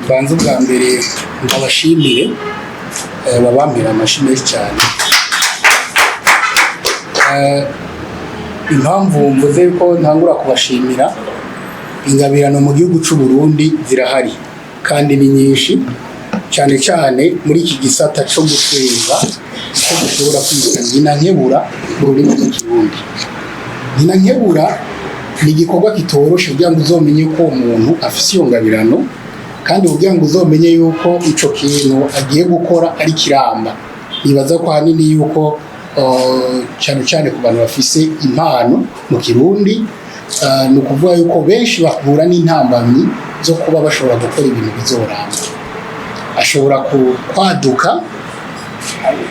Mbanze ubwa mbere ndabashimire, babampera amashi menshi cyane. Impamvu mvuze ko ntangura kubashimira, ingabirano mu gihugu c'u Burundi zirahari kandi ni nyinshi, cyane cyane muri iki gisata co gutwenga, ko dushobora kwita nkina nkebura mu rurimi rw'Ikirundi. Nkina nkebura ni igikorwa kitoroshe kugira ngo uzomenye ko uwo muntu afise iyo ngabirano, kandi kugira ngo uzomenye yuko ico kintu agiye gukora ari kiramba. Nibaza ko ahanini yuko cyane cyane ku bantu bafise impano mu Kirundi, ni ukuvuga yuko benshi bahura n'intambamyi zo kuba bashobora gukora ibintu bizoramba. Ashobora kwaduka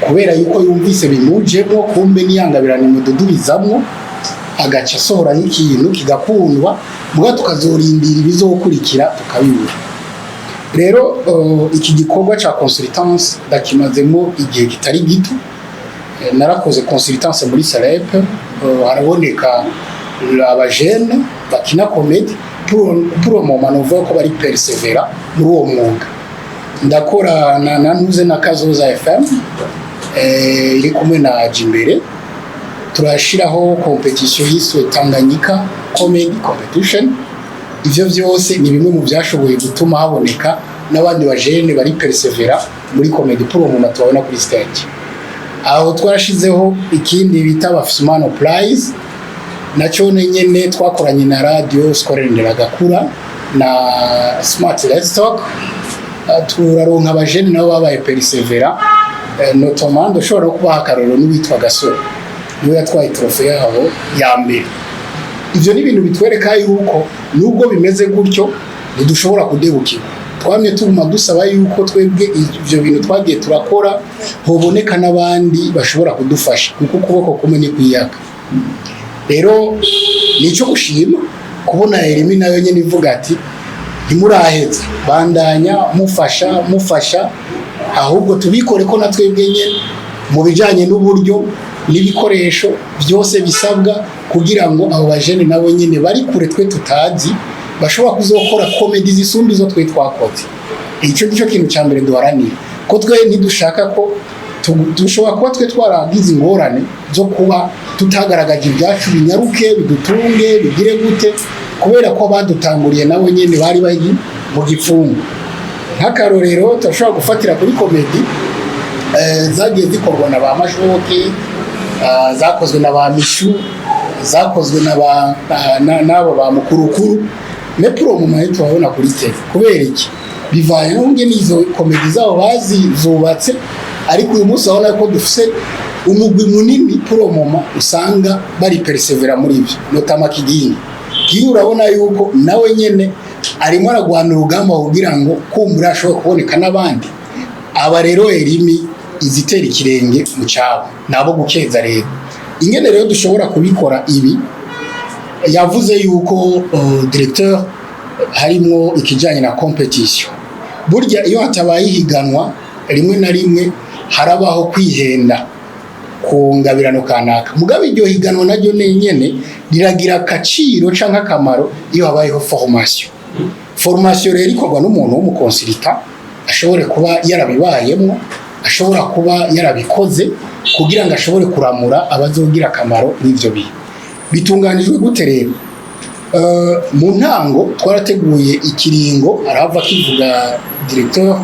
kubera yuko yumvise bimujemo, kumbe n'iyangabirano imududubizamwo, agaca asohora nk'ikintu kigakundwa, muga tukazorindira ibizokurikira tukabibura. Rero iki gikorwa ca consultance ndakimazemo igihe kitari gito. Narakoze consultance muri Salep, haraboneka abajene bakina comédie, pour le moment novuga ko bari persévérants muri uwo mwuga. Ndakora na ntuze na Kazoza FM, iri kumwe na Jimbere, turashiraho compétition yiswe Tanganyika Comedy Competition. Ivyo vyose ni bimwe mu byashoboye gutuma haboneka n'abandi bajene bari persévérants muri comédie, pour le moment tubabona kuri stage. Aho twarashizeho ikindi bita Bafisumano Prize, nacyo nyene twakoranye na radio Scolaire Nderagakura na Smart Let's Talk. Turaronka abajene nabo babaye persévérants, notamment ndashobora no kubaha akarorero n'uwitwa Gasore, niwe yatwaye trophée yabo ya mbere. Ivyo ni ibintu bitwereka yuko nubwo bimeze gutyo ntidushobora kudebukirwa. Twamye tuguma dusaba yuko twebwe ivyo bintu twagiye turakora hoboneka n'abandi bashobora kudufasha, kuko ukuboko kumwe ni kwiyaka. Rero nico gushima kubona Elimi nayo nyene ivuga ati: "Ntimuraheza, bandanya mufasha, mufasha, ahubwo tubikore ko na twebwe nyene mu bijanye n'uburyo n'ibikoresho byose bisabwa kugira ngo abo bajene nabo nyene bari kure twe tutazi bashobora kuzokora comédie zisumba izo twe twakoze." Icyo nicyo kintu cya mbere duharanira, ko twe ntidushaka ko dushobora kuba twe twaragize ingorane zo kuba tutagaragaje ibyacu binyaruke, bidutunge, bigire gute, kubera ko abadutanguriye nabo nyene bari bari mu gipfungu. Nk'akarorero turashobora gufatira kuri comédie zagiye zikorwa na ba Mashoke, zakozwe na ba Mishu, zakozwe na ba n'abo ba Mukurukuru, mais pour le moment turabona kuri télé. Kubera iki? Bivanye n'ubwo izo comédie zabo bazizubatse, ariko uyu munsi urabona ko dufise umugwi munini pour le moment usanga bari persévérants muri ibyo, notamment Kigingi. Kigingi urabona yuko nawe nyene arimo aragwana urugamba kugira ngo kumbura ashobore kuboneka n'abandi. Aba rero Elimi izitera ikirenge mu cyabo, nabo gukeza. Rero ingene rero dushobora kubikora ibi, yavuze yuko directeur harimo ikijyanye na compétition. Burya iyo hatabaye ihiganwa, rimwe na rimwe harabaho kwihenda ku ngabirano kanaka. Mugabo iryo higanwa naryo nyene riragira akaciro canke akamaro iyo habayeho formation. Formation rero ikorwa n'umuntu w'umu consultant ashobore kuba yarabibayemwo, ashobora kuba yarabikoze, kugira ngo ashobore kuramura abazogira akamaro n'ivyo bintu. Bitunganijwe gute rero? Mu ntango twarateguye ikiringo, arahava kivuga directeur,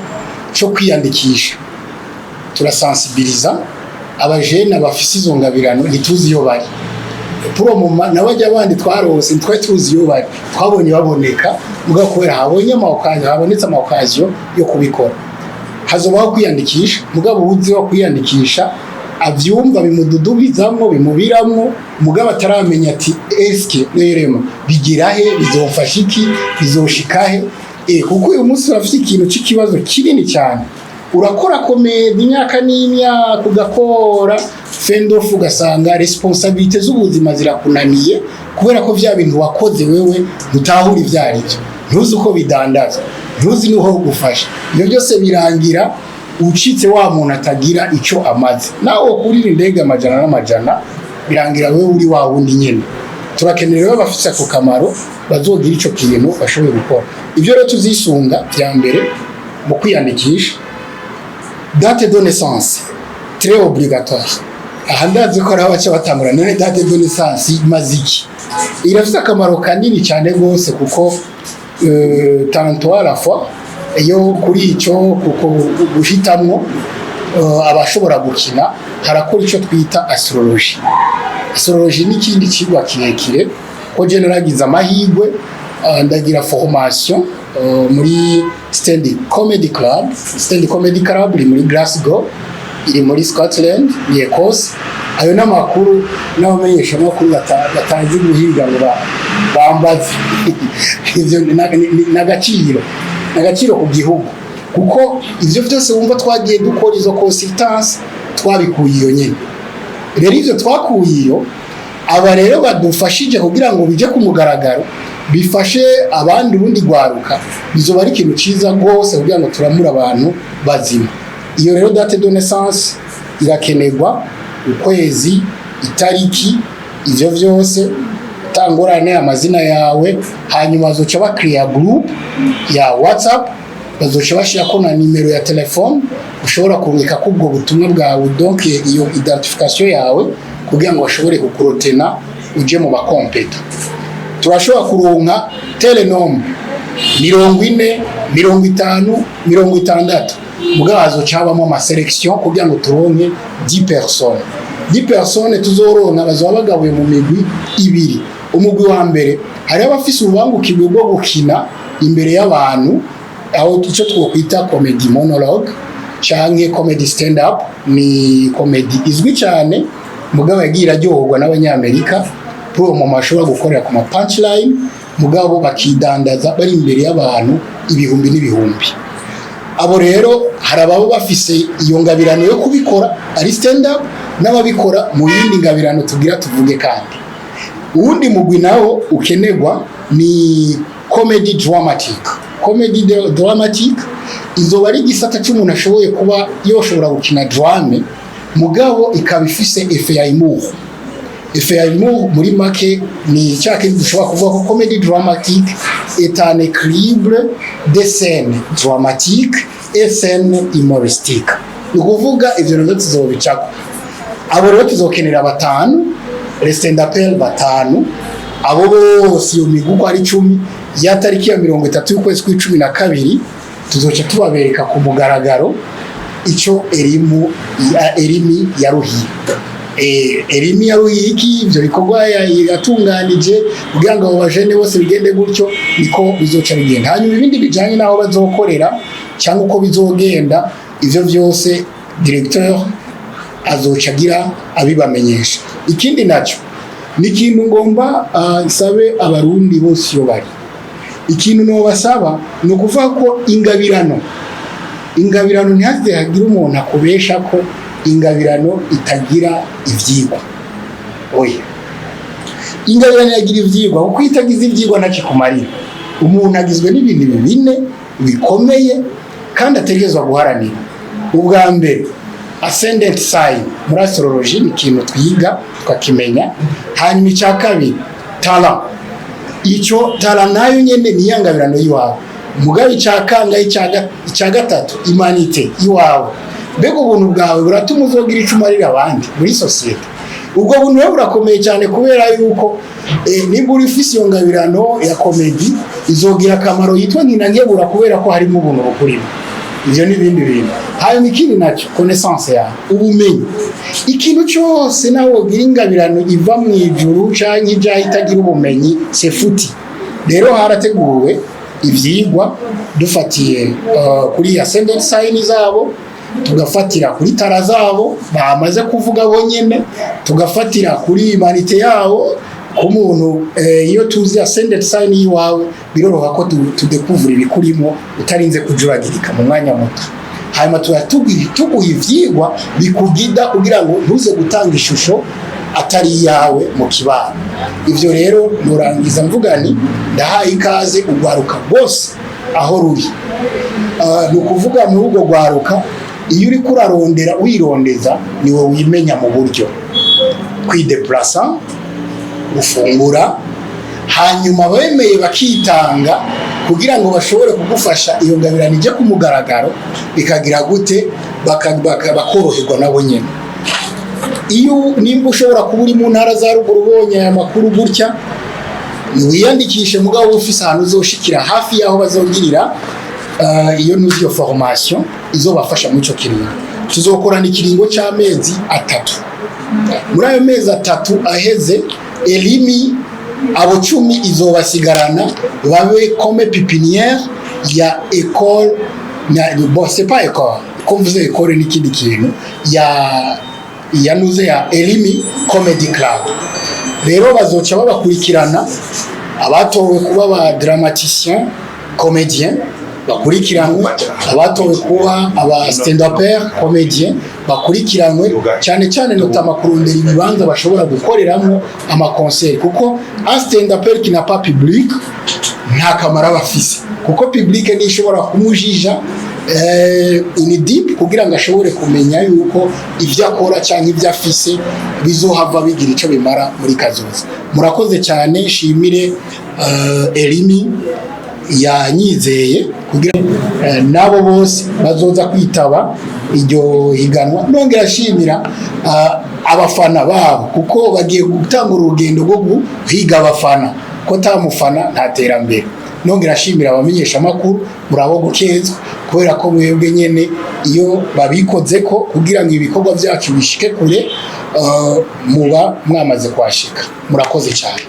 cyo kwiyandikisha. Turasensibiliza abajene bafise izo ngabirano ntituzi iyo bari pour le moment, n'abajya abandi twarose ntitwari tuzi iyo bari, twabonye baboneka mugabo kubera habonye ama occasion, habonetse ama occasion yo kubikora. Hazobaho kwiyandikisha, mugabo uzi wo kwiyandikisha avyumva bimududubizamwo, bimubiramwo, mugabo ataramenya ati: "Eske rerema bigira he? Bizofasha iki? Bizoshika he?" Kuko uyu munsi urafite ikintu c'ikibazo kinini cyane. Urakora comédie imyaka n'imyaka, ugakora fendofu, ugasanga responsabilités z'ubuzima zirakunaniye, kubera ko vya bintu wakoze wewe ntutahura ivyo ari byo, ntuzi uko bidandaza, ntuzi n'uho gufasha. Ibyo byose birangira ucitse wa muntu atagira icyo amaze. Nawe kurira indege amajana n'amajana, birangira wewe uri wa wundi nyene. Turakenera rero abafise ako kamaro bazogira ico kintu bashoboye gukora. Ivyo rero tuzisunga vya mbere mu kwiyandikisha: date de naissance, très obligatoire. Aha ndazi ko ari abaca batangura: "None date de naissance imaze iki?" Irafise akamaro kanini cyane rwose, kuko tantôt à la fois iyo kuri ico, kuko guhitamwo abashobora gukina, harakora ico twita astrologie. Astrologie ni ikindi kigwa kirekire, ko je naragize amahirwe ndagira formation muri Stand Comedy Club. Stand Comedy Club iri muri Glasgow, iri muri Scotland, ni Ecosse. Ayo n'amakuru n'abamenyeshamakuru batazi guhiga ngo bambaze ivyo. Ni agaciro ku gihugu, kuko ivyo vyose wumva twagiye dukora, izo consultance twabikuye iyo nyene. Rero ivyo twakuye iyo, aba rero badufashije kugira ngo bije ku mugaragaro, bifashe abandi urundi rwaruka, bizoba ari ikintu ciza rwose kugira ngo turamure abantu bazima. Iyo rero date de naissance irakenerwa, ukwezi, itariki, ivyo vyose tangorane, amazina yawe. Hanyuma bazoca bakiriya group ya WhatsApp, bazoca bashirako na nimero ya telefone ushobora kurungika ko ubwo butumwa bwawe, donc iyo identification yawe, kugira ngo bashobore kukurotena uje mu bakompeta. Turashobora kuronka tel nombre, 40, 50, 60, mugabo hazoca habamo ama sélection kugira ngo turonke 10 personnes. 10 personnes tuzoronka bazoba bagabuye mu migwi ibiri. Umugwi wa mbere, hariho abafise ububangukirwe bwo gukina imbere y'abantu, aho icyo twokwita comedy monologue canke comedy stand up. Ni comedy izwi cyane, mugabo yagiye iraryoherwa n'Abanyamerika. Pour uwo muntu bashobora gukorera ku ma punchline, mugabo bakidandaza bari imbere y'abantu ibihumbi n'ibihumbi. Abo rero hari ababa bafise iyo ngabirano yo kubikora ari stand up, n'ababikora mu yindi ngabirano tugira tuvuge. Kandi uwundi mugwi nawo ukenerwa ni comedy dramatic. Comedy dramatic izoba ari igisata cy'umuntu ashoboye kuba yoshobora gukina drame, mugabo ikaba ifise effet ya humour. Effet ya humour, muri make, ni cya kindi dushobora kuvuga ko comedy dramatique est un équilibre des scènes dramatiques et scènes humoristiques. Ni ukuvuga ivyo navyo tuzobicako. Abo rero tuzokenera batanu, les stand-uppers batanu. Abo bose, iyo migwi uko ari 10, ya tariki ya 30 y'ukwezi kw'icumi na kabiri tuzoca tubabereka ku mugaragaro ico erimu ya erimi yaruhiye, erimi yaruhiye iki, ivyo bikorwa yatunganije kugira ngo abo bajene bose bigende gutyo, niko bizoca bigenda. Hanyuma ibindi bijanye n'aho bazokorera cyangwa uko bizogenda, ivyo vyose directeur azoca agira abibamenyesha. Ikindi nacyo ni ikintu ngomba nsabe Abarundi bose iyo bari. Ikintu nobasaba ni ukuvuga ko ingabirano, ntihaze hagire umuntu akubesha ko ingabirano itagira ivyigwa. Oya, ingabirano iragira ivyigwa, kuko iyo itagize ivyigwa ntacikumarira. Umuntu agizwe n'ibintu bine bikomeye kandi ategerezwa guharanira. Ubwa mbere, ascendant sign, muri astrology ni ikintu twiga tukakimenya. Hanyuma icya kabiri, talent. Icyo talent nayo nyene ni iyangabirano y'iwawe. Mugabo icya kangahe? Icya gatatu, humanité iwawe. Mbega ubuntu bwawe buratuma uzogira ico umarira abandi muri sosiyete? Ubwo buntu rero burakomeye cyane, kubera yuko nimba uri ufise iyo ngabirano ya comédie, izogira akamaro yitwa nkina nkebura, kubera ko harimo ubuntu bukurimo. Ivyo n'ibindi bintu. Hanyuma ikindi nacyo, connaissance yawe, ubumenyi. Ikintu cyose, nawe wogira ingabirano iva mu ijuru canke ija itagira ubumenyi, c'est foutu. Rero harateguwe ivyigwa dufatiye kuri ascendant sign zabo, tugafatira kuri talent zabo bamaze kuvuga bonyene, tugafatira kuri humanité yabo. Ku muntu iyo tuzi ascendant sign yiwawe, biroroha ko tudekuvura ibikurimo utarinze kujuragirika mu mwanya muto. Hanyuma tuba tuguha ivyigwa bikugida kugira ngo ntuze gutanga ishusho atari iyawe mu kibano. Ivyo rero nurangiza mvuga nti ndahaye ikaze urwaruka rwose aho ruri. Ni ukuvuga muri urwo rwaruka, iyo uriko urarondera wirondeza, niwe wimenya mu buryo kwideplasa. Gufungura, hanyuma bemeye bakitanga kugira ngo bashobore kugufasha iyo ngabirano ijye ku mugaragaro, bikagira gute, bakoroherwa nabo nyine. Iyo nimba ushobora kuba uri mu ntara za ruguru, ubonye aya makuru gutya, wiyandikishe, mugabo ufise ahantu uzoshikira hafi y'aho bazogirira iyo nuzi iyo formation izobafasha muri ico kiringo. Tuzokorana ikiringo c'amezi 3. Muri ayo mezi 3 aheze, Elimi abo 10 izobasigarana babe comme pépinière ya école na, bon, c'est pas école, ko mvuze école n'ikindi kintu, ya nuze ya Elimi Comedy Club. Rero bazoca babakurikirana, abatowe kuba ba dramaticien comédien bakurikiranwe, abatowe kuba aba stand-upper comédien bakurikiranwe, cyane cyane notamment kurondera ibibanza bashobora gukoreramo ama concert, kuko un stand-upper qui n'a pas public nta kamaro aba afise, kuko public ntishobora kumujija in deep kugira ngo ashobore kumenya yuko ibyo akora cyangwa ibyo afise bizohava bigira icyo bimara muri kazoza. Murakoze cyane. Shimire Elimi yanyizeye kugira nabo bose bazoza kwitaba iryo higanwa. Nongera ashimira abafana babo, kuko bagiye gutanga urugendo rwo guhiga abafana, ko nta mufana nta terambere. Nongera ashimira abamenyeshamakuru, murabo gukezwa, kubera ko mwebwe nyene iyo babikoze ko kugira ngo ibikorwa byacu bishike kure, muba mwamaze kwashika. Murakoze cyane.